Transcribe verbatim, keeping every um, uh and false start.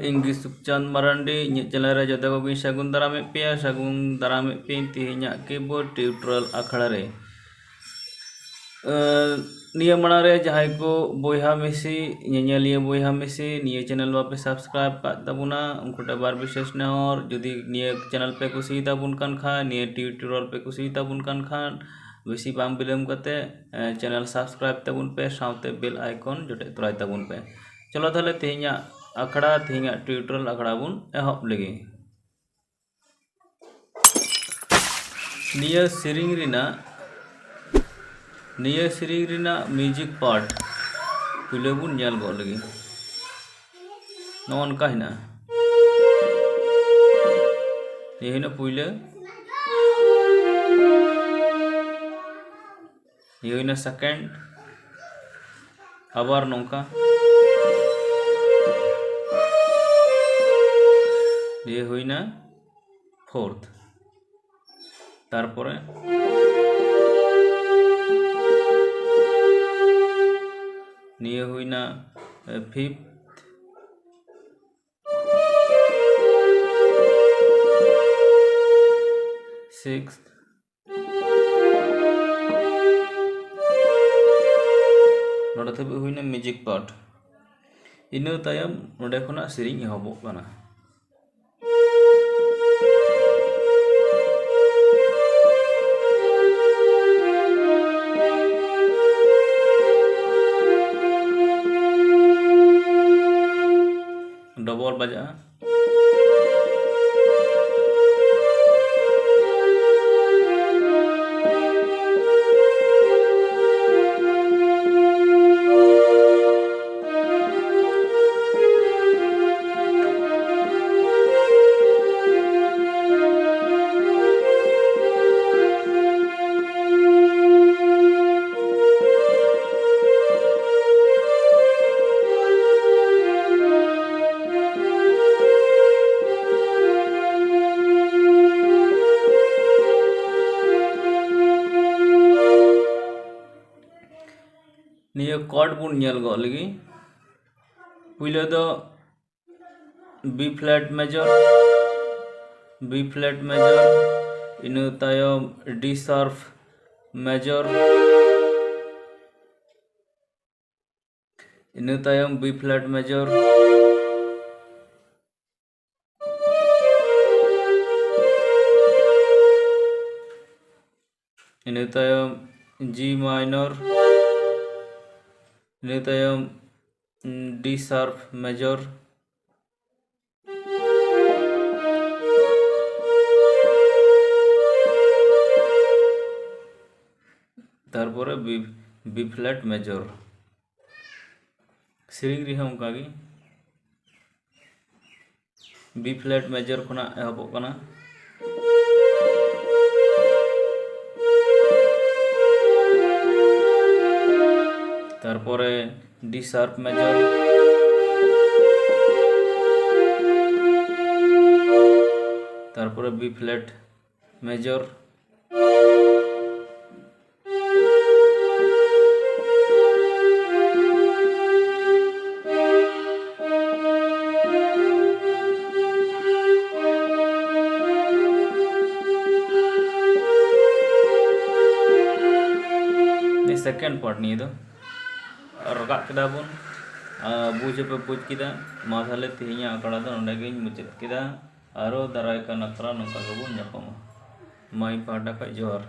ᱤᱧ ᱜᱮ ᱥᱩᱠᱪᱟᱸᱫᱽ ᱢᱟᱨᱟᱱᱰᱤ, ᱤᱧᱟᱹᱜ channel ᱨᱮ ᱡᱚᱛᱚ ᱠᱚᱜᱮᱧ ᱥᱟᱹᱜᱩᱱ ᱫᱟᱨᱟᱢᱮᱫ ᱯᱮᱭᱟ, ᱥᱟᱹᱜᱩᱱ ᱫᱟᱨᱟᱢᱮᱫ ᱯᱮᱭᱟᱹᱧ ᱛᱮᱦᱮᱧᱟᱜ keyboard tutorial ᱟᱠᱷᱲᱟ ᱨᱮ᱾ ᱮᱸ, ᱱᱤᱭᱟᱹ ᱢᱟᱲᱟᱝ ᱨᱮ ᱡᱟᱦᱟᱸᱭ ᱠᱚ ᱵᱚᱭᱦᱟ ᱢᱤᱥᱤ, ᱧᱮᱧᱮᱞᱤᱭᱟᱹ ᱵᱚᱭᱦᱟ ᱢᱤᱥᱤ, ᱱᱤᱭᱟᱹ channel ᱵᱟᱯᱮ subscribe ᱠᱟᱫ ᱛᱟᱵᱚᱱᱟ, ᱩᱱᱠᱩ ᱴᱷᱮᱱ ᱵᱟᱨ ᱵᱤᱥᱮᱥ ᱱᱮᱦᱚᱨ, ᱡᱩᱫᱤ ᱱᱤᱭᱟᱹ channel ᱯᱮ ᱠᱩᱥᱤᱭᱟᱛᱟᱵᱚᱱ ᱠᱟᱱ ᱠᱷᱟᱱ, ᱱᱤᱭᱟᱹ tutorial ᱯᱮ ᱠᱩᱥᱤᱭᱟᱛᱟᱵᱚᱱ ᱠᱟᱱ ᱠᱷᱟᱱ, ᱵᱮᱥᱤ ᱵᱟᱝ ᱵᱤᱞᱚᱢ ᱠᱟᱛᱮ, ᱮᱸ, channel subscribe ᱛᱟᱵᱚᱱ ᱯᱮ, ᱥᱟᱶᱛᱮ bell icon ᱡᱚᱴᱮᱫ ᱛᱚᱨᱟᱭ ᱛᱟᱵᱚᱱ ᱯᱮ᱾ ᱪᱚᱞᱚ ᱛᱟᱦᱞᱮ ᱛᱮᱦᱮᱧᱟᱜ ᱟᱠᱷᱲᱟ, ᱛᱮᱦᱮᱧᱟᱜ tutorial ᱟᱠᱷᱲᱟ ᱵᱚᱱ ᱮᱦᱚᱵ ᱞᱮᱜᱮ᱾ ᱱᱤᱭᱟᱹ ᱥᱮᱨᱮᱧ ᱨᱮᱱᱟᱜ, ᱱᱤᱭᱟᱹ ᱥᱮᱨᱮᱧ ᱨᱮᱱᱟᱜ music part ᱯᱩᱭᱞᱟᱹ ᱵᱚᱱ ᱧᱮᱞ ᱜᱚᱫ ᱞᱮᱜᱮ᱾ ᱱᱚᱜᱼᱚ ᱱᱚᱝᱠᱟ ᱦᱮᱱᱟᱜᱼᱟ᱾ ᱱᱤᱭᱟᱹ ᱦᱩᱭᱱᱟ ᱯᱩᱭᱞᱟᱹ, ᱱᱤᱭᱟᱹ ᱦᱩᱭᱱᱟ second, ᱟᱵᱟᱨ ᱱᱚᱝᱠᱟ, ᱱᱤᱭᱟᱹ ᱦᱩᱭᱱᱟ fourth, ᱛᱟᱨᱯᱚᱨᱮ ᱱᱤᱭᱟᱹ ᱦᱩᱭᱱᱟ, ᱮ, fifth, sixth, ᱱᱚᱰᱮ ᱫᱷᱟᱹᱵᱤᱡ ᱦᱩᱭᱱᱟ music part᱾ ᱤᱱᱟᱹ ᱛᱟᱭᱚᱢ ᱱᱚᱰᱮ ᱠᱷᱚᱱᱟᱜ ᱥᱮᱨᱮᱧ ᱮᱦᱚᱵᱚᱜ ᱠᱟᱱᱟ᱾ Double ᱵᱟᱡᱟᱜᱼᱟ᱾ ᱱᱤᱭᱟᱹ chord ᱵᱚᱱ ᱧᱮᱞ ᱜᱚᱫ ᱞᱮᱜᱮ᱾ ᱯᱩᱭᱞᱟᱹ ᱫᱚ B flat major, B flat major, ᱤᱱᱟᱹ ᱛᱟᱭᱚᱢ D sharp major, ᱤᱱᱟᱹ ᱛᱟᱭᱚᱢ B flat major, ᱤᱱᱟᱹ ᱛᱟᱭᱚᱢ G minor, ᱤᱱᱟᱹ ᱛᱟᱭᱚᱢ D sharp major, ᱛᱟᱨᱯᱚᱨᱮ B, B flat major᱾ ᱥᱮᱨᱮᱧ ᱨᱮᱦᱚᱸ ᱚᱱᱠᱟᱜᱮ B flat major ᱠᱷᱚᱱᱟᱜ ᱮᱦᱚᱵᱚᱜ ᱠᱟᱱᱟ᱾ ᱛᱟᱨᱯᱚᱨᱮ D sharp major, ᱛᱟᱨᱯᱚᱨᱮ B flat major, second part ᱱᱤᱭᱟᱹ ᱫᱚ ᱨᱟᱠᱟᱵ ᱠᱮᱫᱟ ᱵᱚᱱ᱾ ᱟᱨ ᱵᱩᱡᱽ ᱦᱚᱸᱯᱮ ᱵᱩᱡᱽ ᱠᱮᱫᱟ᱾ ᱢᱟ ᱛᱟᱦᱞᱮ ᱛᱮᱦᱮᱧᱟᱜ ᱟᱠᱷᱲᱟ ᱫᱚ ᱱᱚᱸᱰᱮ ᱜᱤᱧ ᱢᱩᱪᱟᱹᱫ ᱠᱮᱫᱟ᱾ ᱟᱨᱚ ᱫᱟᱨᱟᱭ ᱠᱟᱱ ᱟᱠᱷᱲᱟ ᱱᱚᱝᱠᱟ ᱜᱮᱵᱚᱱ ᱧᱟᱯᱟᱢᱟ᱾ ᱢᱟ ᱤᱧ ᱯᱟᱦᱴᱟ ᱠᱷᱚᱱ ᱡᱚᱦᱟᱨ᱾